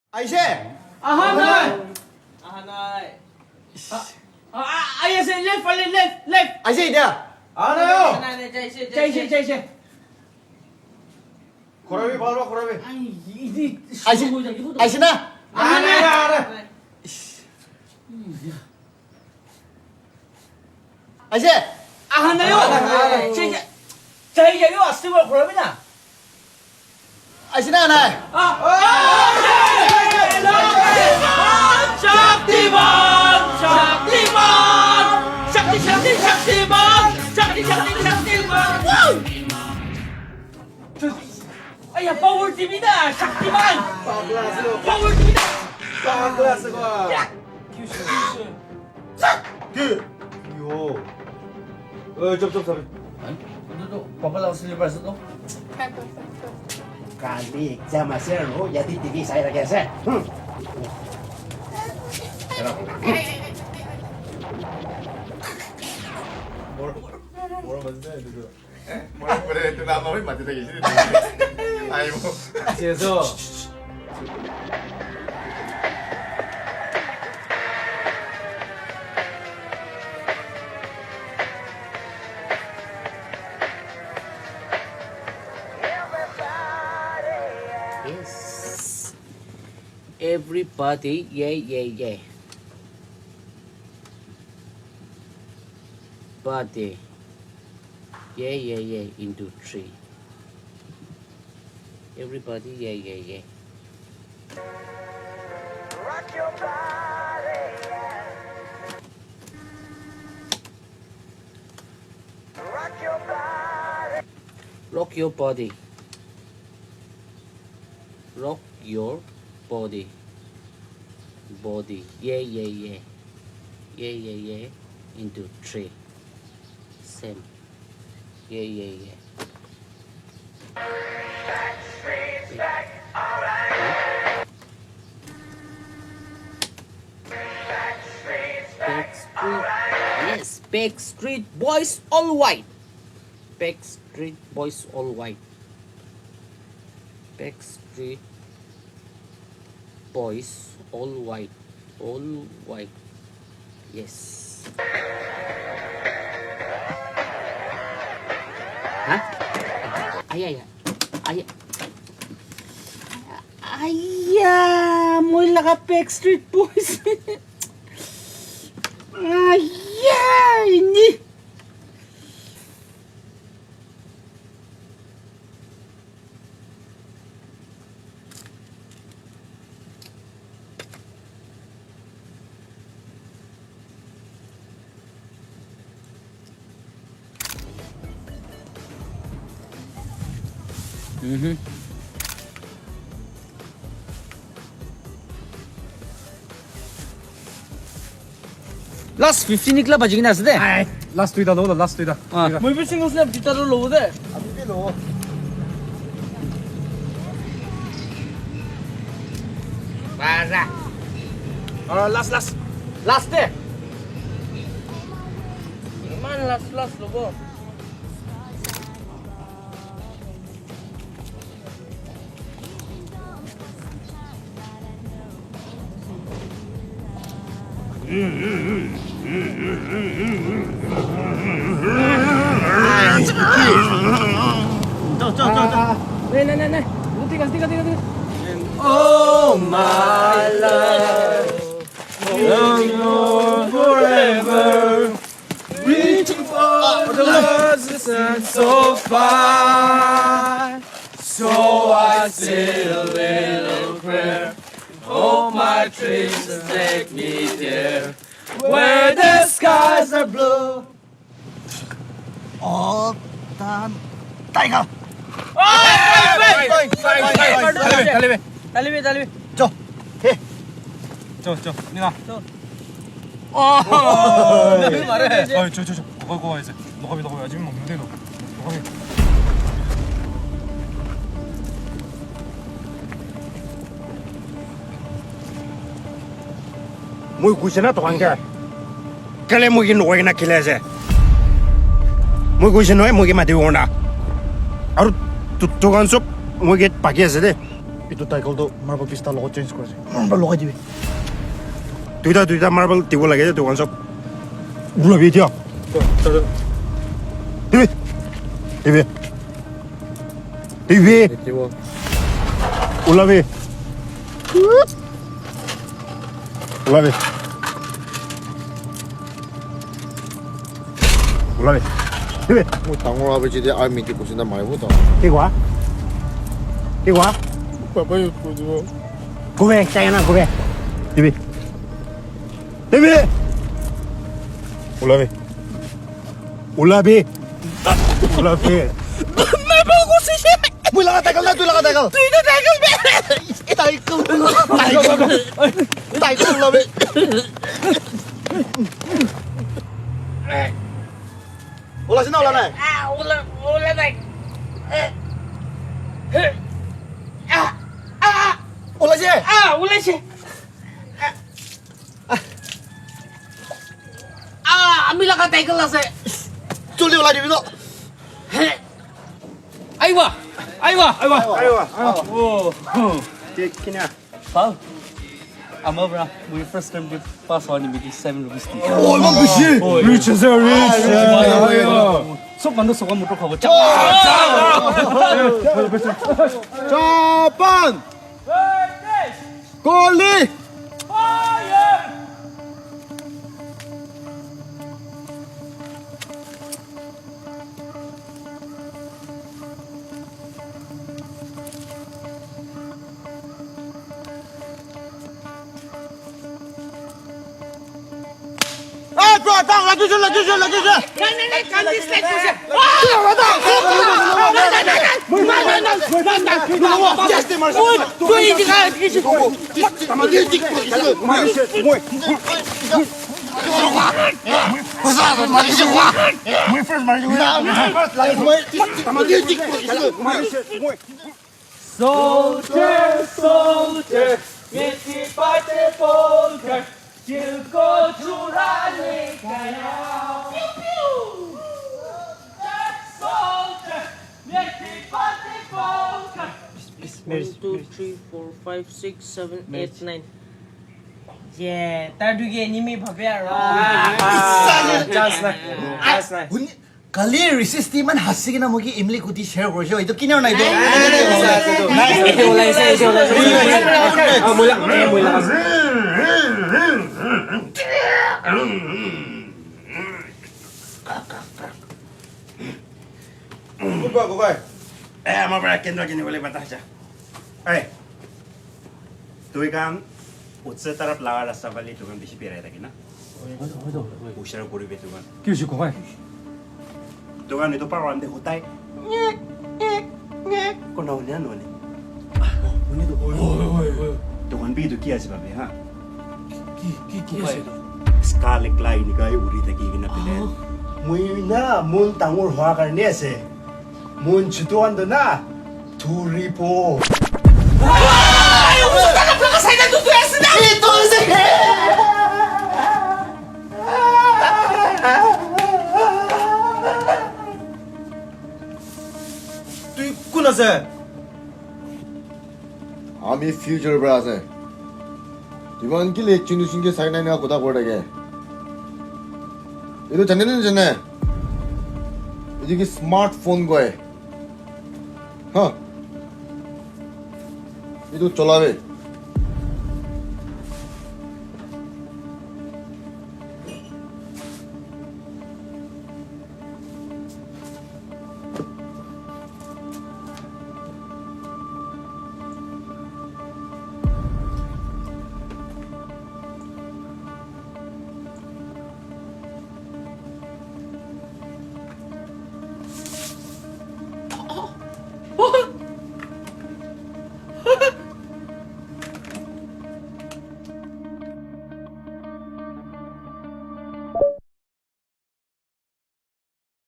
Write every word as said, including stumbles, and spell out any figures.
Aise? Ahanai. Ahanai. Ah, ah, ah, aise, left, left, left, left. Aise dia? Ahanai yo. Ahanai, aise, aise, aise. Khurabi, bhalo khurabi. Ai, idi. Aise. Aise na? Ahanai, ahanai. Aise. Ahanai yo. Ahanai. Chai, chai, chai yo, aste bol khurabi na. Aise na, ahanai. Ah. Shaktiman, Shaktiman, Shakti, Shakti, Shaktiman, Shakti, Shakti, Shaktiman. Woo! Aya, Power T V da, Shaktiman. Pagla se. Power T V da. Pagla se ko. Ya. Kyushu, kyushu. Ki. Yo. Eh, chop, chop, sabi. Kan? Itu tuh, papa langsung lepas itu. Kali exam hasil lo, jadi T V saya lagi saya. Hmm. Bor, bor, bor, bor, bor. Mo pwede tu lama, mati lagi sini. Ay mo. Siya so. Yes. Everybody, yeah, yeah, yeah. Party. Yeah, yeah, yeah, into three. Everybody, yeah, yeah, yeah. Rock your body, yeah. Rock your body. Rock your body. Rock your body. Body. Yeah, yeah, yeah. Yeah, yeah, yeah. Into three. Same. Yeah, yeah, yeah. Backstreet. Yes, Backstreet Boys all white. Backstreet Boys all white. Backstreet Boys all white. All white. Yes. Hah? Aya, aya. Aya. Aya, mo la ka Backstreet Boys. Aya, ini. Mhm. Last fifteen ikla bajing na sede. Ai, last tu ida lo, last tu ida. Ah. Moi bising usne jita lo lo de. Abi bi lo. Bara. Ah, last, last. Last de. Iman last, last lo bo. Jom, jom, jom, jom. Nai, nai, nai, nai. Tiga, tiga, tiga, tiga. And all my life, forever. Reaching for the closest and so far. So I say a little prayer. Hope my dreams take me there. Where the skies are blue. All time. Tiger. Oi, oi, oi, oi, oi, oi, oi, oi. Talibe, talibe. Talibe, talibe. Jo. He. Jo, jo. Ni na. Jo. Oh. Oi, jo, jo, jo. Ko, ko, ko, ese. Lo ko, lo ko, aji mo, mo, lo. Lo ko. Moi khushi na to kangke. Kale moi ki nokoi na kile ase. Moi khushi noi, moi ki mati ona. Aru tu, tu kan sop moi ki paki ase de. Itu tile to marble piece ta logo change kore ase. Marble logo dibi. Duita, duita marble table lage, tu kan sob. Ulabi dia. Dibi. Dibi. Dibi. Ulabi. Ulabi. Ulabi. Dibi. Mo tangor abi jide ai miti kusinda mai ho to. Ki kwa? Ki kwa? Papa yo kudu. Go back, China, go back. Dibi. Dibi. Ulabi. Ulabi. Ulabi. Mai ba ko si. Mo la tackle na, tu la tackle. Tu la tackle be. Tackle. Tackle. Tackle ulabi. Ula sina ula nai. Ah, ula, ula nai. Eh. Eh. Ah, ah. Ula si. Ah, ula si. Ah, ami la ka tackle la se. Chuli ula di bito. He. Aiwa. Aiwa. Aiwa. Aiwa. Oh. Kina. Pau. Ama bra, mo first time di pass on mi di seven rupees ti. Oh, emang bisi. Rich as a rich. So pando so kamu tu kau. Japan. Koli. Eh, bro, down, lagi je, lagi je, lagi je. Nahi, nahi, nahi, can't dislike tu se. Soldier, soldier, मीठी बातें बोलकर दिल को चुरा ले गया। Soldier, मीठी बातें बोलकर. One, two, three, four, five, six, seven, eight, nine. Ye, ta du ge ni mi bhabe aro. Chance na. Chance na. Kali recess team an hasi kina mo ki imli kuti share kore sho. Itu kini na itu. Nice. Itu ulai se, itu ulai se. Ah, mula, mula. Good boy, good boy. Eh, ama bra kendra kini boleh patah aja. Eh. Tuikan, utse tarap laga rasta valley tuikan bishi perai thaki na. Hushar koribe tuikan. Ki hoise kok? Tuikan itu par wande hotai. Ko na hune ano ne. Hune to. Tuikan bi itu ki ase bhabe, ha? Ki, ki, ki ase? Scarlet line kai uri thaki kina pele. Moi na mon tangor hoa karne ase. Mon chutu ando na. Turipo. Ai, usa ka plaka sai na tu tu ese na. Ito ese. Tui kun ase? Ami future pra ase. Iman kile chinu singe sai nai na kotha kore thake. Itu jane na jane. Itu ki smartphone koi. Ha. Itu cholabe.